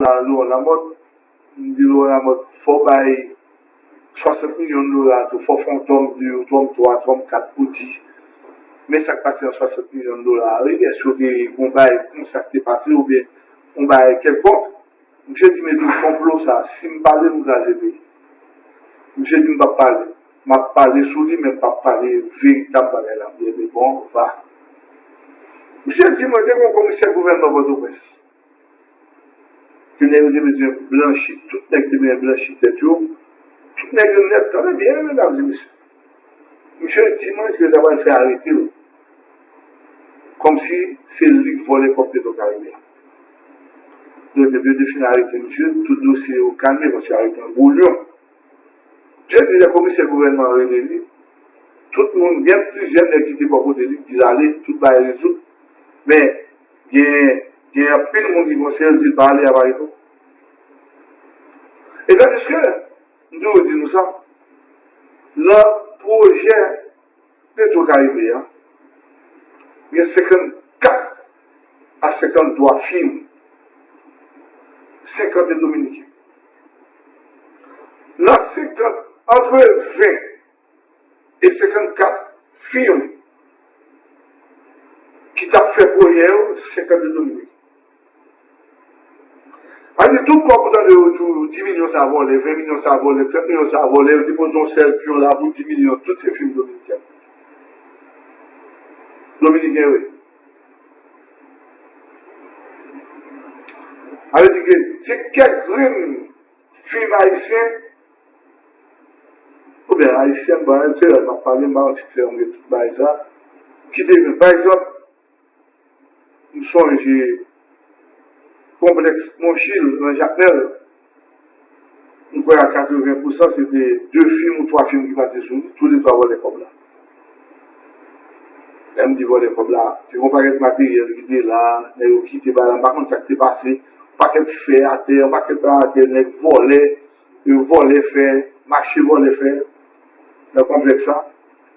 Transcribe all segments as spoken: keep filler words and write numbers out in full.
la, Laurent Lamothe, m di Laurent Lamothe, fò w bay swasant milyon dola tou, fò w fè yon tòm de, yon tòm twa, tòm kat pou di men sa k pase nan swasant milyon dola a, wi, èske w te gen yon bagay konsa k te pase oubyen yon bagay kèlkonk? Misye di, men tout konplo sa, si m pale, m kraze peyi. Misye di, m p ap pale. M ap pale sou li, men m p ap pale veritab bagay la. M di, ebyen, bon, va. Misye di, mwen te gen yon komisè gouvènman Pòtoprens. Ke nèg yo te bezwen blanchi, tout nèg te bezwen blanchi tèt yo. Tout nèg yo nèt, tande byen, wi, medam e mesye. Misye di mwen ke yo ta pral fè arete l. Kòmsi se li k vòlè kòb Petro Caribe a. Donk, depi yo te fin arete misye, tout dosye yo kalme, paske yo arete yon gwo lyon. Misye di lè komisè gouvènman an rele li, tout moun, gen plizyè nèg ki te bò kote li, ki di l ale, tout bagay rezoud. Men, gen, gen anpil moun ki konseye l, di l pa ale, a pa retou. E tandiske, m toujou di nou sa, nan pwojè Petro Caribe a, gen senkannkat a senkanntwa fim, senkant e dominiken. Nan senkant, antre ven e senkannkat fim ki t ap fè pwojè yo, senkant e dominiken. Sa vle di tout kòb ou tande yo di w dis milyon sa vòlè, ven milyon sa vòlè, trant milyon sa vòlè, yo te poze yon sèl pyon la pou dis milyon, tout se fim dominiken. Dominiken yo ye. Sa vle di ke se kèk grenn fim ayisyen, oubyen ayisyèn, bon, an kreyòl m ap pale, m pa yon ti kreyòl, m gen tout bagay sa, ki te vin. Pa egzanp, m sonje konplèks Monchil nan Jakmèl, m kwè a katreven pousan se te de fim ou twa fim ki pase sou li, toulètwa vòlè kòb la. Lè m di vòlè kòb la, se yon pakèt materyèl ki te la, nèg yo kite bagay la, m pa konn sa k te pase, yon pakèt fè atè, yon pakèt bagay atè, nèg vòlè, yo vòlè fè, mache vòlè fè nan konplèks la.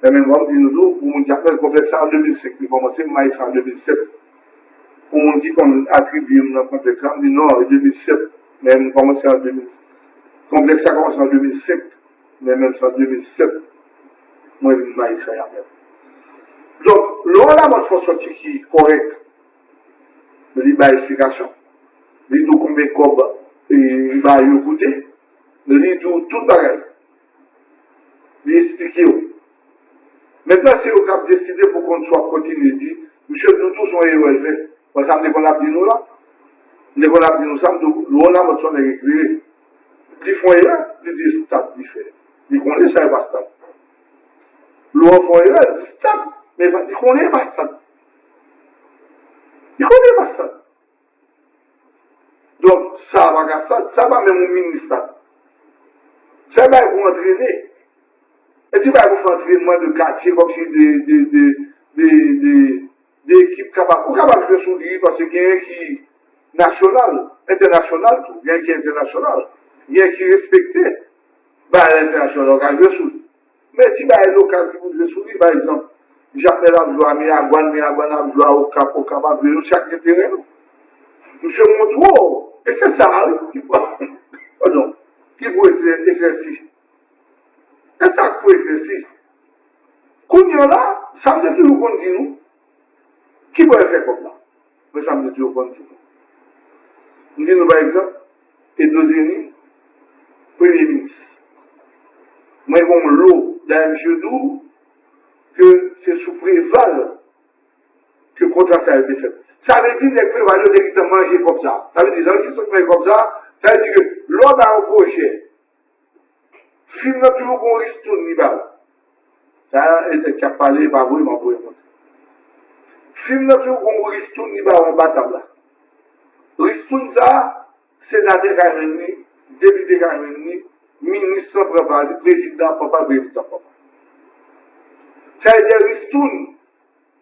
Men menm jan m di nou tou, pou moun ki ap fè konplèks la, an de mil senk li kòmanse, m mayi sa an de mil sèt. Pou moun ki konn atribye m nan konplèks la, m di non, e de mil sèt, men m kòmanse an de mil, konplèks la kòmanse an de mil senk, men menm se an de mil sèt, mwen vin mayi sa a menm. Donk, Laurent Lamothe fè yon sòti ki kòrèk. Li bay esplikasyon. Li di w konbyen kòb, e, li bay yo koute. Li di w tout bagay. Li esplike w. Mentnan, se yo k ap deside pou konn si w ap kontinye di, misye Doudou se yon erè l fè. Bon, sa m te konn ap di nou la. M te konn ap di nou sa, m di w, Laurent Lamothe se yon nèg eklere. Li fè yon erè, li di stad li fè. Li konnen sa e pa stad. Laurent fè yon erè, li di stad, men li konnen e pa stad. Li konnen e pa stad. Donk, sa a pa ka stad, sa a pa menm yon mini stad. Sa e bagay pou antrene. E ti bagay pou fè antrènman de katye, kòmsi de, de, de, de, de, de ekip kapab. Ou kapab jwe sou li, paske genyen ki nasyonal, entènasyonal tou, genyen ki entènasyonal, genyen ki respekte. Bagay entènasyonal, ou ka jwe sou li. Men ti bagay lokal ki pou jwe sou li, pa egzanp, Jakmèl ap jwe a Miragwàn, Miragwàn ap jwe a Okap, Okap ap jwe, nou chak gen teren nou. Misye montre w, e se sa a, wi, ki pou, padon, ki pou eklè-, eklèsi. E sa k pou eklèsi. Kounye a la, sa m te toujou konn di nou, ki bò yo fè kòb la? Men sa m te toujou konn di nou. M di nou, pa egzanp, Edozeni, premye minis. Mwen gen yon lo, dayè misye di w ke se sou Preval ke kontra sa yo te fèt. Sa vle di nèg Preval yo te gentan manje kòb sa. Sa vle di, lè yo te sot manje kòb sa, sa vle di ke lè w bay yon pwojè, fim nan toujou gon ristoun li ba ou. Sa, e nèg k ap pale, e pa vre, m ap voye montre. Fim nan toujou gon ristoun li ba ou anba tab la. Ristoun sa, senatè ka jwenn li, depite ka jwenn li, minis lan pran pa li, prezidan pran pa l, premye minis lan pran pa l. Sa vle di ristoun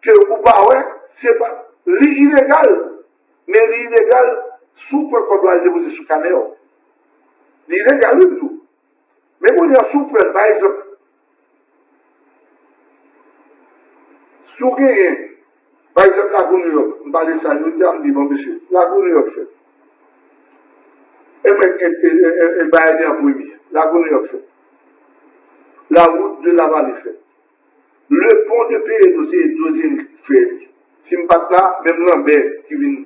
ke ou pa wè, se pa, li ilegal, men li ilegal si w pran kòb la al depoze sou kanè w. Li ilegal, wi, m di w. Men kounye a, si w pran l, pa egzanp, si w genyen, pa egzanp, Lakou Nouyòk, m pale sa jodi a, m di, bon, mesye, Lakou Nouyòk fèt. E mwen, e, e, e, e, bagay li an premye. Lago Nouyòk fèt. La route de la vallée fèt. Le pont de Peredo, se Edouard Zéry k fè li. Si m pa t la, menm Lanbè ki vin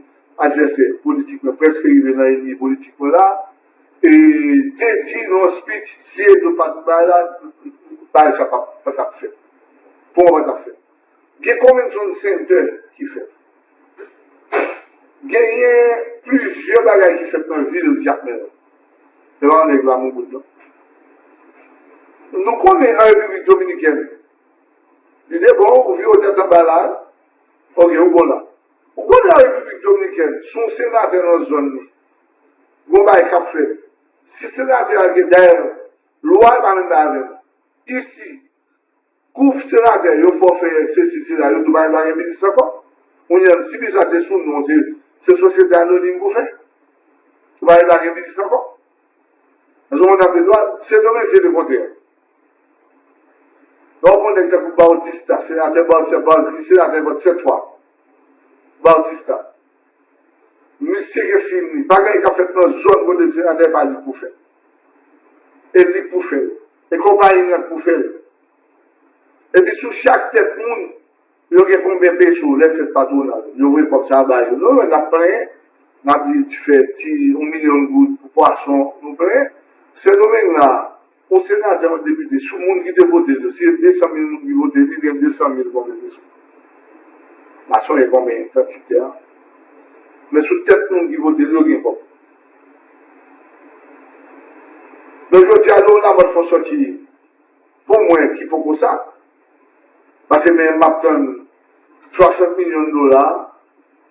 advèsè politik mwen, prèske rive nan ènmi politik mwen la, e, te di nan speech, si Edo pa t bay la, bagay sa pa, pa t ap fèt. Pon an pa t ap fèt. Gen convention center ki fèt. Genyen plizyè bagay ki fèt nan vil Jakmèl. Se pa yon nèg la moun bout non. Nou konnen an Repiblik Dominikèn, li te bon, ou vire tèt anba la, ok, ou bon la. Ou konnen an Repiblik Dominikèn, si yon senatè nan zòn li, gon bagay k ap fèt. Si senatè a gen, dayè, lwa pa menm bay avè l. Isi, kou senatè yo fè w fè sesi, sela, yo tou pa gen dwa gen biznis ankò. Kounye a, ti biznis la te sou non, se, se sosyete anonim pou fè. Ou pa gen dwa gen biznis ankò. Nan zòn moun ap gen dwa, se domèn se lekontrè. Lè w pran nèg tankou Bautista, senatè Bautista, Bautista, senatè vòt sèt fwa. Bautista. Misye gen fim li. Bagay k ap fèt nan zòn kote senatè pa li pou fè. E li pou fè l. E konpayi nan pou fè l. Epi sou chak tèt moun, yo gen konbyen peso lè fèt patwonal. Yo voye kòb sa ba yo. Nou menm n ap plenyen, n ap di ti fè ti yon milyon goud pou pwason, nou plenyen. Sendomeng la, yon senatè, yon depite, sou moun ki te vote l yo, si se de san mil moun ki vote l, li gen de san mil konbyen peso. M pa sonje konbyen kantite a. Men sou tèt moun ki vote l yo gen kòb. Donk jodi a, lè yon Lamòt fè yon sòti, pou mwen ki poko sa, paske men m ap tann swasant milyon dola,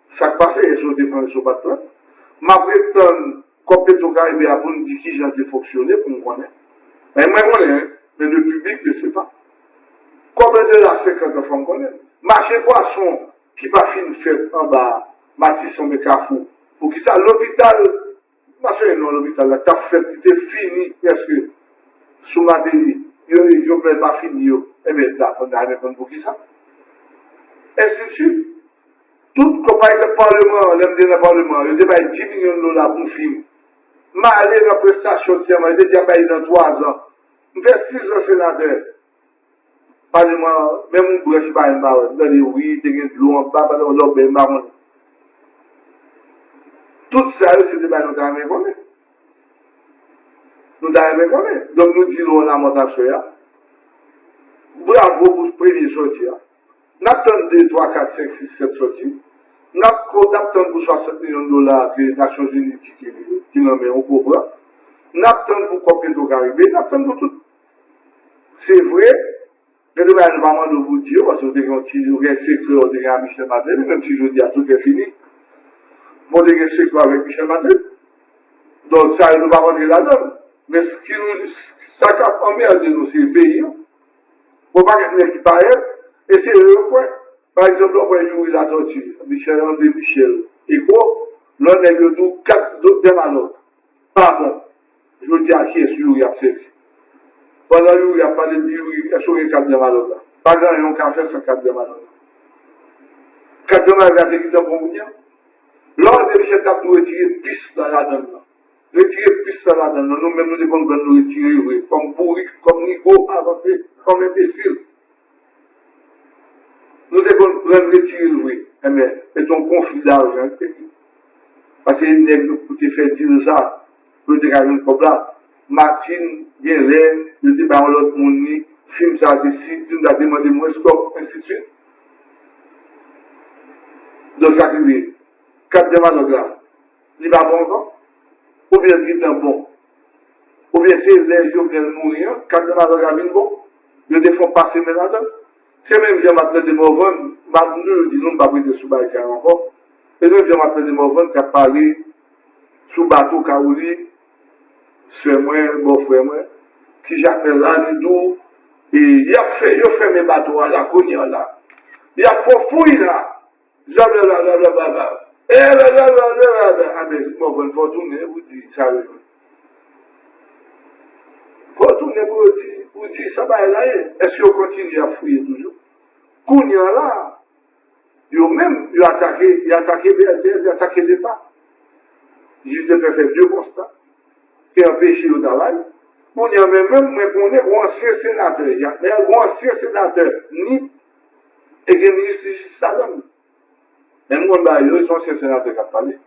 sa k pase, èske yo te pran l, èske yo pa t pran l? M ap ret tann kòb Petro Caribe a pou n di kijan l te fonksyone pou m konnen. Men mwen konnen, men le public ne sait pas. Kòb de la senkant an fò m konnen. Mache pwason ki pa fin fèt anba Matisson men Kafou. Poukisa lopital, m pa sonje non lopital la, t ap fèt, li te fini prèske sou Martelly. Yo, Jovenel pa fini yo. Ebyen, dakò, n a renmen konn poukisa. Ensidswit. Tout kòb, pa egzanp, Palman an, lè m te nan Palman an, yo te bay dis milyon dola pou yon fim. M ale nan prestasyon sèman, yo te di y ap bay li nan twa zan. M fè sis zan senatè. Palman an, menm yon branch pa m pa wè. M tande wi, te gen dlo anba, pa t lòbèy, m pa konnen. Tout sa yo, se te bagay nou ta renmen konnen. Nou ta renmen konnen. Donk, nou di l yon Lamòt aswè a. Bravo pou premye sòti a. N ap tann de, twa, kat, senk, sis, sèt sòti. N ap ko-, n ap tann pou swasant milyon dola ke Nasyonzini di ke ki nan men w pou w pran. N ap tann pou kòb Petro Caribe, n ap tann pou tout. Se vre, gen de bagay nou pa mande w pou w di yo, paske w te gen yon ti, ou gen sekrè, ou te gen a Michel Martelly, menm si jodi a tout est fini. Bon, w te gen sekrè avèk Michel Martelly. Donk, sa yo nou pa rantre ladan l. Men s-, ki nou, sa k ap anmède nou, se peyi an. Bon, pakèt nèg ki parèt, e se yo yo kwè. Pa egzanp, lè w pran Youri Latortue, Michel André Michel, Eko, lòt nèg yo di w kat do-, dèmalòg. Pa bon. Jodi a, kiyès Youri ap sèvi? Pandan Youri ap pale, di Youri, èske w gen kat dèmalòg la? Pa gen anyen w ka fè san kat dèmalòg la. Kat dèmalòg la te gentan bon kounye a. Lè w ap di misye t ap dwe retire pis la ladan l lan. Retire pis la ladan l lan. Nou menm nou te konn pran nou retire vre. Kòm bourik, kòm nigo avanse, kòm enbesil. Nou te konn pran retire l vre. Enben, se te yon konfli dajan ki te gen. Paske nèg yo pou te fè dil sa, pou yo te ka jwenn kòb la. Martine, gen lè, yo te bay yon lòt moun li, fim sa te si, fim sa te mande mwens kòb, ensidswit. Donk sa k rive, kat dèmalòg la, li pa bon ankò? Oubyen l gentan bon? Oubyen se lè Jovenel mouri an, kat dèmalòg la vin bon? Yo te fè yon pase men ladan l. Se menm jan m ap tande Morvan, m ap toujou di nou, m p ap rete sou bagay sa yo ankò. Se menm jan m ap tande Morvan k ap pale sou bato Kawouli, sè mwen, bòfrè mwen, ti Jakmèl la, li di w, e, y ap fè, yo fèmen bato a la, kounye a la. Y ap fè w fouy la. Blablabla, blablabla. E blablabla, blablabla. A, men, Morvan, fò w tounen pou w di sa yo jwenn. Fò w tounen pou w di, pou w di sa bagay la ye. Èske yo kontinye ap fouye toujou? Kounye a la, yo menm, yo atake, yo atake B L T S, yo atake Leta. Jij de pè fè de konsta. ki anpeche yo travay. Kounye a menm, menm mwen konnen gon ansyen senatè, gon ansyen senatè Nip, e gen minis jistis ladan l. Men m konn bagay yo, se ansyen senatè k ap pale.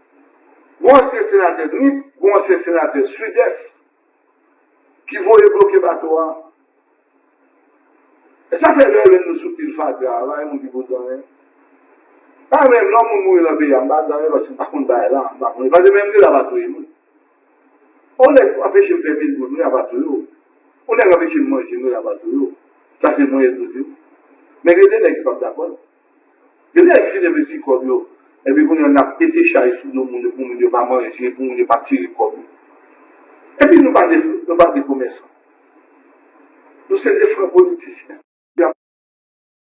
Gon ansyen senatè Nip, gon ansyen senatè Sidès ki voye bloke bato a. E sa fè lè yo jwenn nou sou pil fatra a, pa gen moun ki pou di anyen. Pa menm lè yon moun mouri nan peyi a, m pa di anyen paske m pa konn bagay la, m pa konnen. Paske menm yo la pa touye moun. Yon nèg anpeche m fè mil goud, nou la pa touye w. Yon nèg anpeche m manje, nou la pa touye w. Sa se mwen yo di w. Men gen de nèg ki p ap dakò. Gen de nèg fin envesti kòb yo, epi kounye a n ap pete chay sou do moun yo pou moun yo pa manje, pou moun yo pa tire kòb yo. Epi nou pa de, nou pa de komèsan. Nou se de fran politisyen.